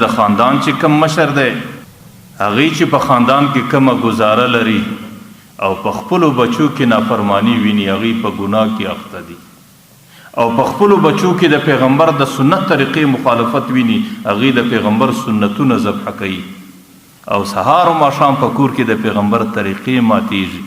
د خاندان چې کوم مشر دی، هغوی چې په خاندان کې کومه ګزاره لري او په خپلو بچو کې نافرماني ویني، هغوی په ګناه کې اخته دي، او په خپلو بچو کې د پیغمبر د سنت طریقې مخالفت ویني، هغوی د پیغمبر سنتونه ذبح کوي، او سهار او ماښام په کور کې د پیغمبر طریقې ماتیږي.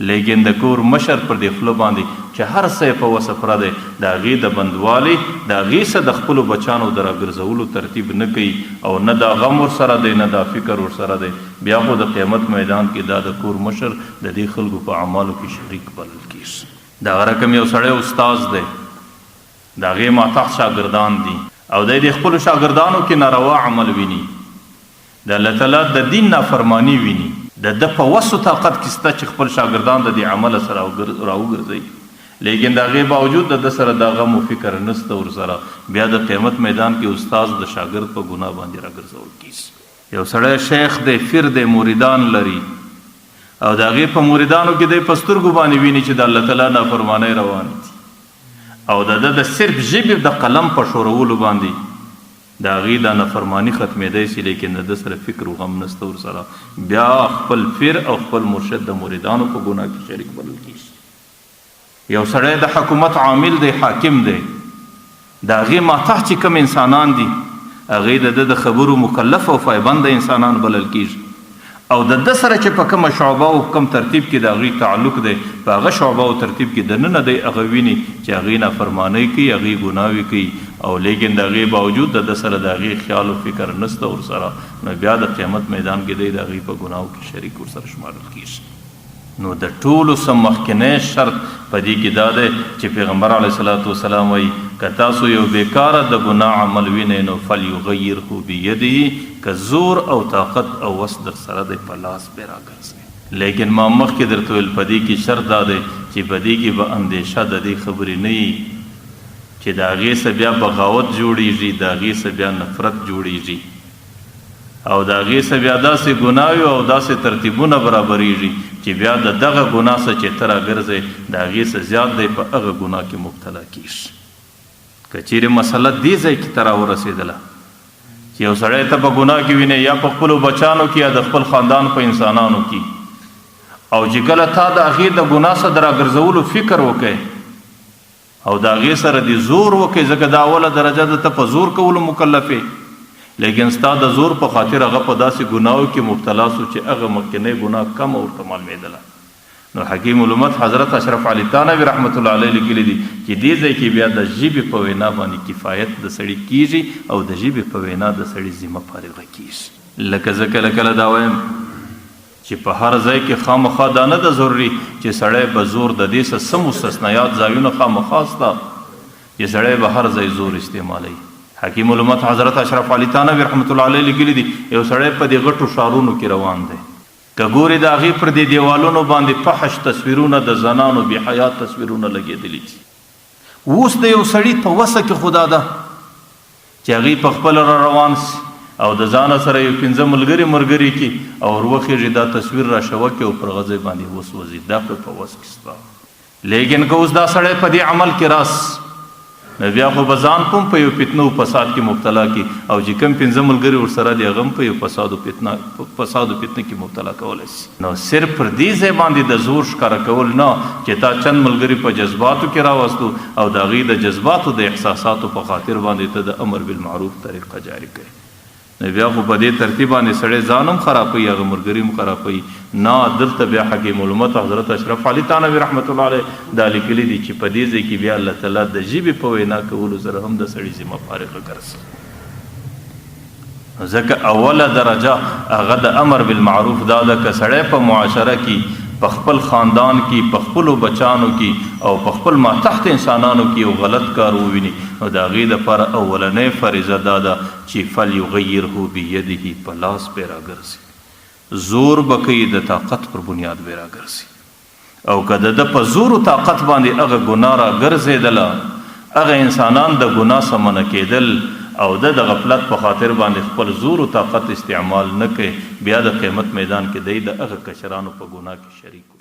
لیکن د کور مشر پر دې خوله باندې چې هر څه یې په وسه پوره دی، د هغې د بندوالي، د هغې څه د خپلو بچانو د راګرځولو ترتیب نه کوي او نه دا غم ورسره دی، نه دا فکر ورسره دی، بیا خو د قیامت میدان کې دا د کور مشر د دې خلکو په اعمالو کې شریک بلل کېږي. دغه رقم یو سړی استاد دی، د هغې ماتحت شاګردان دي او دی د خپلو شاګردانو کې ناروا عمل ویني، د الله تعالی د دین نافرماني ویني، د ده په وس و طاقت کې شته چې خپل شاګردان د دې عمله سره راوګرځوي، لیکن د هغې باوجود د ده سره دا غم و فکر نشته ورسره، بیا د قیامت میدان کې استاد د شاګرد په ګناه باندې راګرځول کیږي. یو سړی شیخ دی، فیر دی، مریدان لري او د هغې په مریدانو کې دی په سترګو باندې ویني چې د الله تعالی نافرمانۍ روانې دي او د ده د صرف ژبې د قلم په ښورولو باندې د هغوی دا نافرماني ختمېدای شي، لېکن د ده سره فکر و غم نشته ورسره، بیا خپل پیر او خپل مرشد د مریدانو په ګناه کې شریک بلل کېږي. یو سړی د حکومت عامل دی، حاکم دی، د هغې ماتحت چې کوم انسانان دي هغوی د ده د خبرو مکلف او پایبنده انسانان بلل کېږي او د ده سره چې په کومه شعبه او کوم ترتیب کې د هغوی تعلق دی، په هغه شعبه او ترتیب کې دننه دی هغه ویني چې هغوی نافرمانۍ کوي، هغوی ګناوې کوي او لیکن د هغې باوجود د ده سره د هغې خیال او فکر نشته ورسره، نو بیا د قیامت میدان کې دی د هغوی په ګناو کې شریک ورسره شمارل کیږي. نو د ټولو څخه مخکنی شرط په دې کې دا دی چې پیغمبر علیه الصلاة والسلام وایي، که تاسو یو بېکاره د ګناه عمل وینئ نو فلیغیره بیده، که زور او طاقت او وس درسره دی په لاس به راګرځوي. لیکن ما مخکې درته ویل په دې کې شرط دا دی چې په دې کې به اندېشه د دې خبرې نه وي چې د هغې څخه بیا بغاوت جوړېږي، د هغې څخه بیا نفرت جوړېږي. او د هغې څخه بیا داسې ګناوې او داسې ترتیبونه برابرېږي چې بیا د دغه ګناه څخه چې ته راګرځې د هغې څخه زیات دی په هغه ګناه کې مبتلا کېږي. که چېرې مسله دې ځای کې ته راورسېدله چې یو سړی ته په ګناه کې وینې یا په خپلو بچانو کې یا د خپل خاندان په انسانانو کې، او چې کله تا د هغې د ګناه څخه د راګرځولو فکر وکړې او د هغې سره دې زور وکړي، ځکه دا اوله درجه ده، ته په زور کولو مکلف یې، لیکن ستا د زور په خاطر هغه په داسې ګناو کې مبتلا سو چې هغه مخکنۍ ګناه کمه ورته معلومېدله. نو حکیم الامت حضرت اشرف علي تانوي رحمة الله علیه لیکلي دي چې دې ځای کې بیا د ژبې په وینا باندې کفایت د سړي کېږي او د ژبې په وینا د سړي ذمه فارغه کېږي. لکه زه کله کله دا وایم چې په هر ځای کې خامخا دا نه ده ضروري چې سړی به زور د دې څه څه مستثنیات ځایونه خامخا سته چې سړی به هر ځای زور استعمالوي. حکیم الامت حضرت اشرف علي تانوي رحمة الله علیه لیکلي دي، یو سړی په دې غټو ښارونو کې روان دی، که ګورې د هغې پر دې دیوالونو باندې فحش تصویرونه د زنانو بې حیا تصویرونه لګېدلي دي. اوس د یو سړي په وسه کې خو دا ده چې هغوی په خپله را روان سي او د ځانه سره یو پنځه ملګري مرګري کړي او ور وخېژي، دا تصویر را شوه کړي او پر هغه ځای باندې وسوځي، دا خو په وس کې سته. لیکن که اوس دا سړی په دې عمل کې راس، نو بیا خو به ځان هم په یو فتنه او فساد کې مبتلا کړي او چې کوم پنځه ملګري ورسره دي هغه هم په یو فساد او فتنه فساد او فتنه کې مبتلا کولی سي. نو صرف پر دې ځای باندې د زور ښکاره کول نه چې تا چند ملګري په جذباتو کې راوستو او د هغوی د جذباتو د احساساتو په خاطر باندې ته د امر بالمعروف طریقه جاري کړې، نو بیا خو په دې ترتیب باندې سړی ځان هم خرابوي هغه ملګري هم خرابوي. نه، دلته بیا حکیم الامت حضرت اشرف علي تانوي رحمة الله علیه دا لیکلي دي چې په دې ځای کې بیا الله تعالی د ژبې په وینا کولو سره هم د سړي ذمه فارغه ګرځي. ځکه اوله درجه هغه د امر بالمعروف دا ده که سړی په معاشره کې، په خپل خاندان کې، په خپلو بچانو کې او په خپل ما تحت انسانانو کې یو غلط کار وویني نو د هغې دپاره اولنۍ فریضه دا ده چې فلیغیره بیده، په لاس به یې راګرځي، زور به کوي، د طاقت پر بنیاد به یې راګرځي. او که د ده په زور و طاقت باندې هغه ګناه را ګرځېدله، هغه انسانان د ګناه څخه منع کېدل او ده د غفلت په خاطر باندې خپل زور و طاقت استعمال نه کړ، بیا د قیامت میدان کې دی د هغه کشرانو په ګناه کې شریک.